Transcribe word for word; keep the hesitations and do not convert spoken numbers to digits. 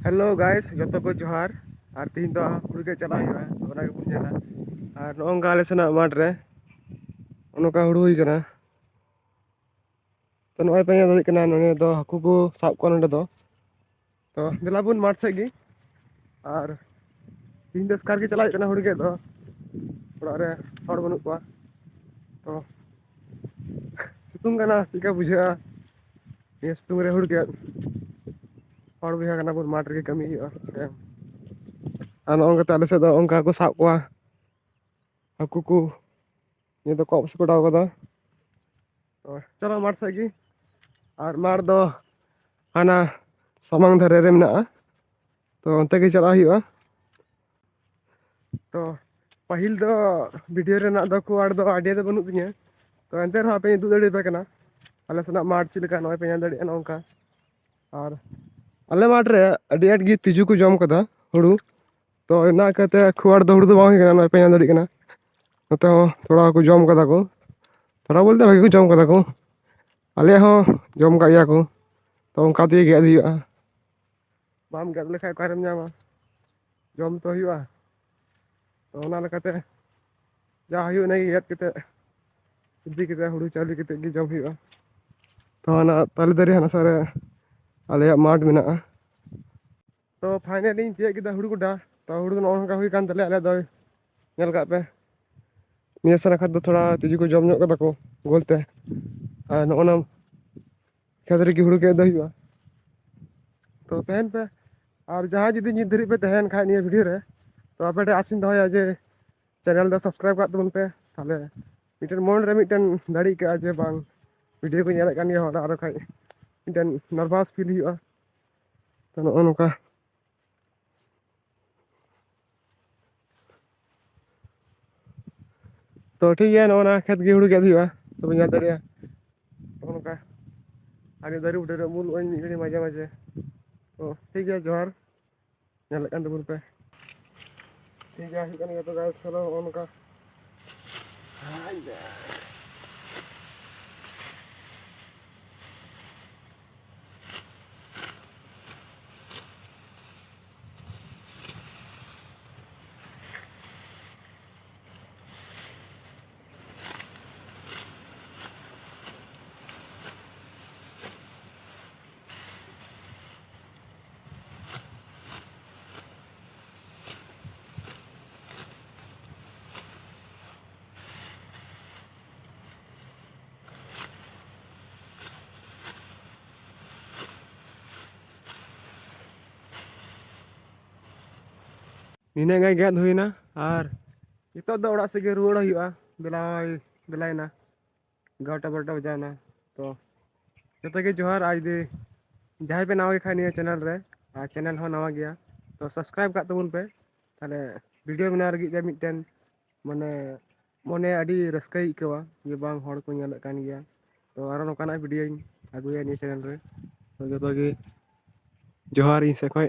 Hello guys, ᱡᱚᱛᱚ ᱠᱚ ᱡᱚᱦᱟᱨ᱾ ᱟᱨ ᱛᱤᱦᱤᱧ ᱫᱚ ᱦᱩᱲᱩ ᱜᱮᱫ ᱪᱟᱞᱟᱜ ᱦᱩᱭᱩᱜᱼᱟ, ᱛᱚ ᱚᱱᱟ ᱜᱮᱵᱚᱱ ᱧᱮᱞᱟ᱾ ᱟᱨ ᱱᱚᱜᱼᱚ ᱱᱚᱝᱠᱟ ᱟᱞᱮ ᱥᱮᱱᱟᱜ ᱢᱟᱴᱷ ᱨᱮ ᱱᱚᱜᱼᱚ ᱱᱚᱝᱠᱟ ᱦᱩᱲᱩ ᱦᱩᱭ ᱠᱟᱱᱟ᱾ ᱛᱚ ᱱᱚᱜᱼᱚᱭ ᱯᱮ ᱧᱮᱞ ᱫᱟᱲᱮᱭᱟᱜ ᱠᱟᱱᱟ, ᱱᱚᱸᱰᱮ ᱫᱚ ᱦᱟᱹᱠᱩ ᱠᱚ ᱥᱟᱵ ᱠᱚᱣᱟ ᱱᱚᱸᱰᱮ ᱫᱚ᱾ ᱛᱚ ᱫᱮᱞᱟ ᱵᱚᱱ ᱢᱟᱴᱷ ᱥᱮᱫ ᱜᱮ᱾ ᱟᱨ ᱛᱤᱦᱤᱧ ᱫᱚ ᱮᱥᱠᱟᱨ ᱜᱮ ᱪᱟᱞᱟᱜ ᱦᱩᱭᱩᱜ ᱠᱟᱱᱟ ᱦᱩᱲᱩ ᱜᱮᱫ ᱫᱚ᱾ ᱚᱲᱟᱜ ᱨᱮ ᱦᱚᱲ ᱵᱟᱹᱱᱩᱜ ᱠᱚᱣᱟ᱾ ᱛᱚ ᱥᱤᱛᱩᱝ ᱠᱟᱱᱟ, ᱪᱮᱫ ᱞᱮᱠᱟ ᱵᱩᱡᱷᱟᱹᱜᱼᱟ ᱱᱤᱭᱟᱹ ᱥᱤᱛᱩᱝ ᱨᱮ ᱦᱩᱲᱩ ᱜᱮᱫ? ᱦᱚᱲ ᱵᱚᱭᱦᱟ ᱠᱟᱱᱟ ᱵᱚᱱ, ᱢᱟᱴᱷ ᱨᱮᱜᱮ ᱠᱟᱹᱢᱤ ᱦᱩᱭᱩᱜᱼᱟ᱾ ᱟᱨ ᱱᱚᱜᱼᱚ ᱱᱚᱝᱠᱟᱛᱮ ᱟᱞᱮ ᱥᱮᱫ ᱫᱚ ᱚᱱᱠᱟ ᱠᱚ ᱥᱟᱵ ᱠᱚᱣᱟ ᱦᱟᱹᱠᱩ ᱠᱚ᱾ ᱱᱤᱭᱟᱹ ᱫᱚ ᱠᱚᱸᱜ ᱥᱮ ᱠᱚ ᱚᱰᱟᱣ ᱠᱟᱫᱟ᱾ ᱛᱚ ᱪᱚᱞᱚ ᱢᱟᱴᱷ ᱥᱮᱫ ᱜᱮ᱾ ᱟᱨ ᱢᱟᱴᱷ ᱫᱚ ᱦᱟᱱᱟ ᱥᱟᱢᱟᱝ ᱫᱷᱟᱨᱮ ᱨᱮ ᱢᱮᱱᱟᱜᱼᱟ, ᱛᱚ ᱚᱱᱛᱮ ᱜᱮ ᱪᱟᱞᱟᱜ ᱦᱩᱭᱩᱜᱼᱟ᱾ ᱛᱚ ᱯᱟᱹᱦᱤᱞ ᱫᱚ ᱵᱷᱤᱰᱤᱭᱳ ᱨᱮᱱᱟᱜ ᱫᱚ ᱠᱷᱩᱵ ᱟᱸᱴ ᱫᱚ ᱟᱭᱰᱤᱭᱟ ᱫᱚ ᱵᱟᱹᱱᱩᱜ ᱛᱤᱧᱟᱹ, ᱛᱚ ᱮᱱᱛᱮ ᱨᱮᱦᱚᱸ ᱟᱯᱮᱧ ᱩᱫᱩᱜ ᱫᱟᱲᱮᱭᱟᱯᱮ ᱠᱟᱱᱟ ᱟᱞᱮ ᱥᱮᱱᱟᱜ ᱢᱟᱴᱷ ᱪᱮᱫ ᱞᱮᱠᱟ᱾ ᱱᱚᱜᱼᱚᱭ ᱯᱮ ᱧᱮᱞ ᱫᱟᱲᱮᱭᱟᱜᱼᱟ ᱱᱚᱝᱠᱟ᱾ ᱟᱨ ᱟᱞᱮ ᱢᱟᱴᱷ ᱨᱮ ᱟᱹᱰᱤ ᱟᱸᱴ ᱜᱮ ᱛᱤᱡᱩ ᱠᱚ ᱡᱚᱢ ᱠᱟᱫᱟ ᱦᱩᱲᱩ, ᱛᱚ ᱚᱱᱟ ᱤᱭᱠᱟᱹᱛᱮ ᱠᱷᱩᱵ ᱟᱸᱴ ᱫᱚ ᱦᱩᱲᱩ ᱫᱚ ᱵᱟᱝ ᱦᱩᱭ ᱠᱟᱱᱟ᱾ ᱱᱚᱜᱼᱚᱭ ᱯᱮ ᱧᱮᱞ ᱫᱟᱲᱮᱭᱟᱜ ᱠᱟᱱᱟ, ᱱᱚᱛᱮ ᱦᱚᱸ ᱛᱷᱚᱲᱟ ᱠᱚ ᱡᱚᱢ ᱠᱟᱫᱟ ᱠᱚ, ᱛᱷᱚᱲᱟ ᱵᱚᱞᱛᱮ ᱵᱷᱟᱜᱮ ᱠᱚ ᱡᱚᱢ ᱠᱟᱫᱟ ᱠᱚ᱾ ᱟᱞᱮᱭᱟᱜ ᱦᱚᱸ ᱡᱚᱢ ᱠᱟᱜ ᱜᱮᱭᱟ ᱠᱚ, ᱛᱚ ᱚᱱᱠᱟ ᱛᱮᱜᱮ ᱜᱮᱫ ᱦᱩᱭᱩᱜᱼᱟ᱾ ᱵᱟᱢ ᱜᱮᱫ ᱞᱮᱠᱷᱟᱡ ᱚᱠᱟᱨᱮᱢ ᱧᱟᱢᱟ? ᱡᱚᱢ ᱛᱚ ᱦᱩᱭᱩᱜᱼᱟ᱾ ᱛᱚ ᱚᱱᱟ ᱞᱮᱠᱟᱛᱮ ᱡᱟ ᱦᱩᱭᱩᱜ, ᱤᱱᱟᱹᱜᱮ ᱜᱮᱫ ᱠᱟᱛᱮ ᱤᱫᱤ ᱠᱟᱛᱮ ᱦᱩᱲᱩ ᱪᱟᱣᱞᱮ ᱠᱟᱛᱮ ᱜᱮ ᱡᱚᱢ ᱦᱩᱭᱩᱜᱼᱟ᱾ ᱛᱚ ᱚᱱᱟ ᱛᱟᱞᱮ ᱫᱟᱨᱮ ᱦᱟᱱᱟ ᱥᱟ ᱨᱮ ᱟᱞᱮᱭᱟᱜ ᱢᱟᱴᱷ ᱢᱮᱱᱟᱜᱼᱟ᱾ ᱛᱚ ᱯᱷᱟᱭᱱᱟᱞᱤᱧ ᱛᱤᱭᱳᱜ ᱠᱮᱫᱟ ᱦᱩᱲᱩ ᱜᱚᱰᱟ᱾ ᱛᱚ ᱦᱩᱲᱩ ᱫᱚ ᱱᱚᱜᱼᱚ ᱱᱚᱝᱠᱟ ᱦᱩᱭ ᱠᱟᱱ ᱛᱟᱞᱮᱭᱟ᱾ ᱟᱞᱮ ᱫᱚ ᱧᱮᱞ ᱠᱟᱜ ᱯᱮ, ᱱᱤᱭᱟᱹ ᱥᱮᱱᱟᱜ ᱠᱷᱟᱡ ᱫᱚ ᱛᱷᱚᱲᱟ ᱛᱤᱡᱩ ᱠᱚ ᱡᱚᱢ ᱧᱚᱜ ᱠᱟᱫᱟ ᱠᱚ ᱜᱳᱞ ᱛᱮ᱾ ᱟᱨ ᱱᱚᱜᱼᱚ ᱱᱟ ᱠᱷᱮᱛ ᱨᱮᱜᱮ ᱦᱩᱲᱩ ᱜᱮᱫ ᱫᱚ ᱦᱩᱭᱩᱜᱼᱟ᱾ ᱛᱚ ᱛᱟᱦᱮᱱ ᱯᱮ, ᱟᱨ ᱡᱟᱦᱟᱸᱭ ᱡᱩᱫᱤ ᱱᱤᱛ ᱫᱷᱟᱹᱨᱤᱡ ᱯᱮ ᱛᱟᱦᱮᱱ ᱠᱷᱟᱡ ᱱᱤᱭᱟᱹ ᱵᱷᱤᱰᱤᱭᱳ ᱨᱮ, ᱛᱚ ᱟᱯᱮ ᱴᱷᱮᱱ ᱟᱥᱤᱧ ᱫᱚᱦᱚᱭᱟ ᱡᱮ ᱪᱮᱱᱮᱞ ᱫᱚ ᱥᱟᱵᱥᱠᱨᱟᱭᱤᱵᱽ ᱠᱟᱜ ᱛᱟᱵᱚᱱ ᱯᱮ᱾ ᱛᱟᱦᱞᱮ ᱢᱤᱫᱴᱮᱱ ᱢᱚᱱ ᱨᱮ ᱢᱤᱫᱴᱮᱱ ᱫᱟᱲᱮ ᱟᱹᱭᱠᱟᱹᱜᱼᱟ ᱡᱮ ᱵᱟᱝ, ᱵᱷᱤᱰᱤᱭᱳ ᱠᱚ ᱧᱮᱞᱮᱫ ᱠᱟᱱ ᱜᱮᱭᱟ ᱦᱚᱲ, ᱟᱨᱚ ᱠᱷᱟᱡ ᱢᱤᱫᱴᱮᱱ ᱱᱟᱨᱵᱷᱟᱥ ᱯᱷᱤᱞ ᱦᱩᱭᱩᱜᱼᱟ᱾ ᱛᱚ ᱱᱚᱜᱼᱚ ᱱᱚᱝᱠᱟ᱾ ᱛᱚ ᱴᱷᱤᱠ ᱜᱮᱭᱟ, ᱱᱚᱜᱼᱚ ᱱᱟ ᱠᱷᱮᱛ ᱜᱮ ᱦᱩᱲᱩ ᱜᱮᱫ ᱦᱩᱭᱩᱜᱼᱟ᱾ ᱛᱚᱵᱮ ᱧᱮᱞ ᱫᱟᱲᱮᱭᱟᱜᱼᱟ ᱱᱚᱜᱼᱚ ᱱᱚᱝᱠᱟ᱾ ᱟᱨ ᱱᱤᱭᱟᱹ ᱫᱟᱨᱮ ᱵᱩᱴᱟᱹ ᱨᱮ ᱩᱢᱩᱞᱚᱜ ᱟᱹᱧ ᱢᱤᱫ ᱜᱷᱟᱹᱲᱤ ᱢᱟᱡᱷᱮ ᱢᱟᱡᱷᱮ᱾ ᱛᱚ ᱴᱷᱤᱠ ᱜᱮᱭᱟ, ᱡᱚᱦᱟᱨ᱾ ᱧᱮᱞᱮᱫ ᱠᱟᱱ ᱛᱟᱵᱚᱱ ᱯᱮ᱾ ᱴᱷᱤᱠ ᱜᱮᱭᱟ, ᱦᱩᱭᱩᱜ ᱠᱟᱱ ᱜᱮᱭᱟ᱾ ᱛᱚ ᱜᱟᱭᱥ, ᱦᱮᱞᱳ, ᱱᱚᱜᱼᱚ ᱱᱚᱝᱠᱟ᱾ ᱱᱤᱱᱟᱹᱜ ᱜᱟᱱ ᱜᱮᱫ ᱦᱩᱭᱱᱟ᱾ ᱟᱨ ᱱᱤᱛᱚᱜ ᱫᱚ ᱚᱲᱟᱜ ᱥᱮᱫ ᱜᱮ ᱨᱩᱣᱟᱹᱲ ᱦᱩᱭᱩᱜᱼᱟ᱾ ᱵᱮᱞᱟ ᱦᱚᱸᱭ ᱵᱮᱞᱟᱭᱮᱱᱟ, ᱮᱜᱟᱨᱚᱴᱟ ᱵᱟᱨᱚᱴᱟ ᱵᱟᱡᱟᱣᱱᱟ᱾ ᱛᱚ ᱡᱚᱛᱚ ᱜᱮ ᱡᱚᱦᱟᱨ᱾ ᱟᱨ ᱡᱩᱫᱤ ᱡᱟᱦᱟᱸᱭ ᱯᱮ ᱱᱟᱣᱟ ᱜᱮ ᱠᱷᱟᱡ ᱱᱤᱭᱟᱹ ᱪᱮᱱᱮᱞ ᱨᱮ, ᱟᱨ ᱪᱮᱱᱮᱞ ᱦᱚᱸ ᱱᱟᱣᱟ ᱜᱮᱭᱟ, ᱛᱚ ᱥᱟᱵᱥᱠᱨᱟᱭᱤᱵ ᱠᱟᱜ ᱛᱟᱵᱚᱱ ᱯᱮ᱾ ᱛᱟᱦᱞᱮ ᱵᱷᱤᱰᱤᱭᱳ ᱵᱮᱱᱟᱣ ᱞᱟᱹᱜᱤᱫ ᱛᱮ ᱢᱤᱫᱴᱮᱱ ᱢᱟᱱᱮ ᱢᱚᱱᱮ ᱟᱹᱰᱤ ᱨᱟᱹᱥᱠᱟᱹᱭ ᱟᱹᱭᱠᱟᱹᱣᱟ ᱡᱮ ᱵᱟᱝ, ᱦᱚᱲ ᱠᱚ ᱧᱮᱞᱮᱫ ᱠᱟᱱ ᱜᱮᱭᱟ᱾ ᱛᱚ ᱟᱨᱚ ᱱᱚᱝᱠᱟᱱᱟᱜ ᱵᱷᱤᱰᱤᱭᱳᱧ ᱟᱹᱜᱩᱭᱟ ᱱᱤᱭᱟᱹ ᱪᱮᱱᱮᱞ ᱨᱮ᱾ ᱛᱚ ᱡᱚᱛᱚ ᱜᱮ ᱡᱚᱦᱟᱨ ᱤᱧ ᱥᱮᱫ ᱠᱷᱚᱡ᱾